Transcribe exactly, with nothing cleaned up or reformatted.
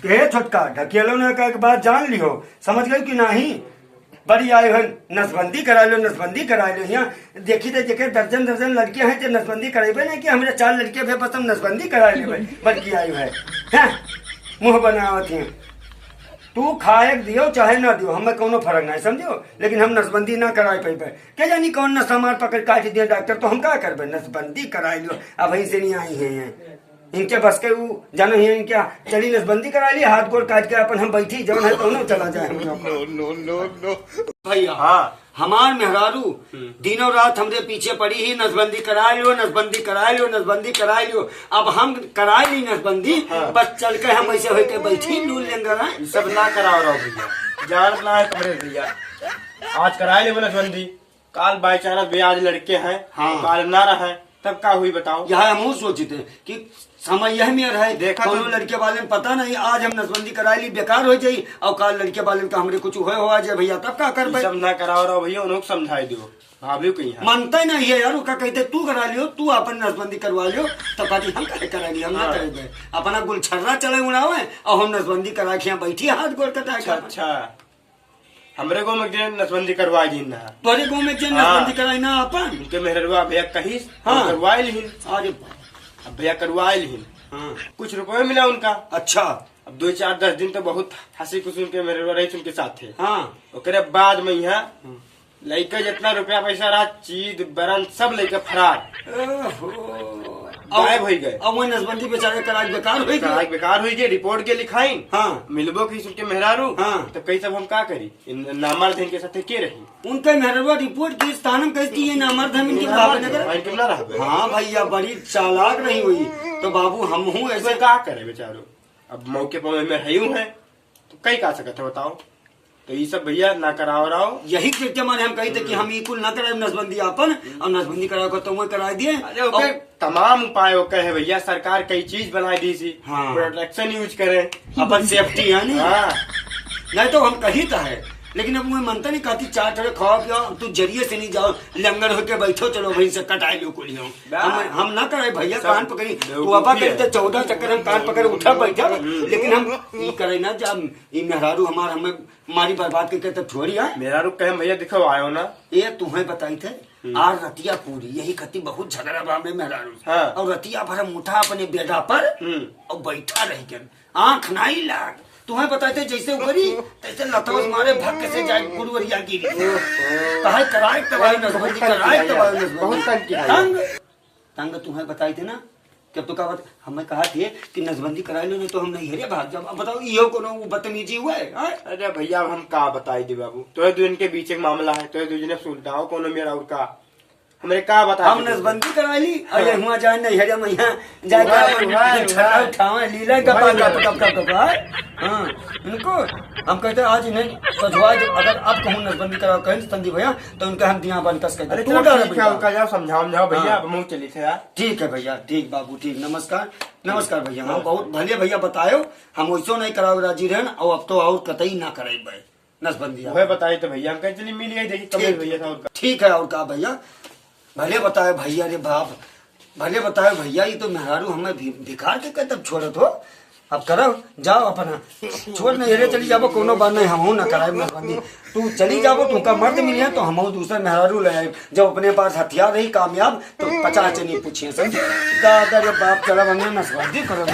के छोटका, ढकेलो ना का एक बात जान लियो, समझ गई कि नहीं? बड़ी आए हैं, नसबंदी करा लो, नसबंदी करा लो। यहाँ देखी तो जेके दर्जन दर्जन लड़के हैं, जे नसबंदी करेबे नहीं कि हमरे चार लड़के भी बस हम नसबंदी करा लेबे, बड़की आयु है। हैं? मुँह बनावत हैं। तू खाए के दियो चाहे ना दियो, हमें कोनो फर्क नहीं, समझो, लेकिन हम नसबंदी ना कराए पैबे। के जानी कौन नसा मार पकड़ काट दिया डॉक्टर, तो हम का करबे? नसबंदी कराए लियो, अब वहीं से नहीं आई है ये। इनके बस के ऊ जानो ही इनके चली नसबंदी करा ली, हाथ गोड़ काट के अपन हम बैठी, जौन है तौनो चला जाए हम लोग। No, no, no, no। भैया, हाँ। हमार मेहरारू हम्म। दिनों रात हमरे पीछे पड़ी ही, "नसबंदी करा लियो, नसबंदी करा लियो, नसबंदी करा लियो।" अब हम करा ली नसबंदी, हाँ। बस चल के हम ऐसे होके बैठी लूल लेंगे ना। ये सब ना कराओ रहो भैया, जानत ना है तुम्हारे भैया। आज करा ले नसबंदी, काल by chance भी आज लड़के हैं, हाँ। काल ना रहे, तब का हुई बताओ? यह हमहू सोचित है कि समय यह में रहे, देखा तो कोनो लड़के वाले में पता नहीं, आज हम नसबंदी करा ली, बेकार हो जाई, और काल लड़के वाले में तो हमरे कुछ होए हो आ जाए भैया, तब का करबे? ई सब ना कराओ रहो भैया, उनको समझाई दो, भाभी को यहाँ। मनते नहीं है यार, ओका कहते तू करा लियो, तू अपन नसबंदी करवा लियो, तब कहती हम काहे कराएंगे, हम ना हाँ। करेंगे। अपना गुलछर्रा चले उड़ावे, और हम नसबंदी करा के यहाँ बैठी हाथ गोड़ कटा के। अच्छा, अच्छा। हमरे गाँव में एक जने नसबंदी करवाए दिन ना। तोरे गाँव में एक जने हाँ। नसबंदी कराई ना अपन? उनके मेहररुआ भैया कहिस, हाँ। करवाए लिहिन। अरे बाप। अब भैया करवाए लिहिन। हाँ। कुछ रुपये मिला उनका। अच्छा। अब दो चार दस दिन तो बहुत हँसी खुशी उनके मेहररुआ रही उनके साथ थे। हाँ। ओकरे बाद में यहाँ हाँ। लइका जितना रुपया पैसा रहा, चीज बरन सब लेके फरार। ओहो। गायब अब, होई गए। अब वही नसबंदी बेचारे कराई बेकार होई गए। कराई बेकार होई गए, रिपोर्ट के लिखाइन। हाँ। मिलबो की उनके मेहरारू। हाँ। तो कही सब हम का करी? इन नामर्द इनके साथे के रही? उनके मेहररुआ रिपोर्ट की स्थान में कही कि ये नामर्द हम इनके ना बाप रहबे। ने करे। हाँ, इनके ना रहबे। हाँ भैया, बड़ी चालाक रही हुई। तो बाबू हम हूँ ऐसे तो का करे बेचारो? अब मौके पर मैं है हूँ है, तो कई का सकत है बताओ? तो ई सब भैया ना कराओ रहो। यही के, के माने हम कही थे कि हम्म। हम ई कुल ना कराए नसबंदी आपन, हम्म। और नसबंदी कराओ को तो वो करा दिए। अरे ओके, और तमाम उपाय ओके है भैया, सरकार कई चीज बनाई दी सी, हाँ। प्रोटेक्शन यूज करें। अपन सेफ्टी है नहीं? हाँ। नहीं तो हम कही तो है, लेकिन अब मैं मनता नहीं कहती चार ठरे खाओ पियो, तू जरिए से नहीं जाओ, लंगर होके बैठो, चलो वहीं से कटाए लो कुल हो। बा। हम, हम ना कराए भैया, सब कान पकड़ी, तू बेवकूफी आपा है। करी तो चौदह चक्कर हम कान पकड़ उठा बैठा, हम्म। लेकिन हम ई करे ना जब ई मेहरारू हमार हमें मारी बर्बाद करके तब छोड़ी, हाँ? मेहरारू कहे, "भैया, दिखाओ, आयो ना।" ये तुम्हें बताई थे, हम्म। आर रतिया पूरी, यही खत्ती बहुत झगड़ा बा हमरे मेहरारू से। हाँ। और रतिया भर हम उठा अपने बेडा पर हम्म। और बैठा रह गए, आँख नाई लाग। तुम्हें बताई थे, जैसे ऊपरी, तैसे लतवस मारे, भक्क से जाए गुरुवरिया गिरी। ओहो। कहे, "कराए तबाही बहुत नसबंदी, तंग कराए किया तबाही यार, नसबंदी।" बहुत तंग किया यार। तंग, तंग तुम्हें बताई थे ना, जब तो का बत-, हमें कहा थे कि नसबंदी कराए लो, नहीं तो हम नहीं हेरे भाग जाब। अब बताओ, इहो कोनो बदतमीजी हुआ है, हाँ? अरे भैया, अब हम का बताई दे बाबू, तोरे दू जन के बीच एक मामला है, तोरे दू जने सुलझाओ कोनो मेरा और का, हमरे का बताई हम दे। नसबंदी कराए ली, और ये हाँ। हुआ जाए नहीं हेरे मैया, जाए वाह, के अपन वाह, छटा वाह। उठावे, लीला का वाह, पास वाह। गप, गप, गप, गप, हाँ? हाँ, इनको हम कहते हैं, आज इन्हें सजवा दे। अगर आप कहूँ नसबंदी कराओ, कहें संदीप भैया, तो उनका हम दिया बंद कस कर दे। अरे तू चलो डर ठीक है, भैया। उनका जाओ समझाओ, समझाओ भैया, हाँ। अब हम चली थे यार। ठीक है भैया, ठीक बाबू, ठीक। नमस्कार, नमस्कार भैया। हाँ, ठीक। बहुत भले भैया बतायो, हम वैसो नहीं करावे राजी रहन, और अब तो और कतई ना करे भाई, नसबंदी वह आप। बताए तो भैया, हम कहीं चली मिल गई, देखी कमल ठीक, भैया था और का। ठीक है, और का भैया, भले बतायो भैया रे बाप, भले बतायो भैया, ये तो मेहरारू हमें भि-, भिखार के कहे तब छोड़त हो। अब करो, जाओ अपना। छोड़ नहीं, हेरे चली जाबो, कोनो बात नहीं, हमहू ना कराए नसबंदी। तू चली जाबो, तू का मर्द मिलिया, तो हमहू दूसरा मेहरारू ले आए। जब अपने पास हथियार रही कामयाब, तो पचास जनी पूछिए, समझे? दादा रे बाप, चला हमने नसबंदी करो।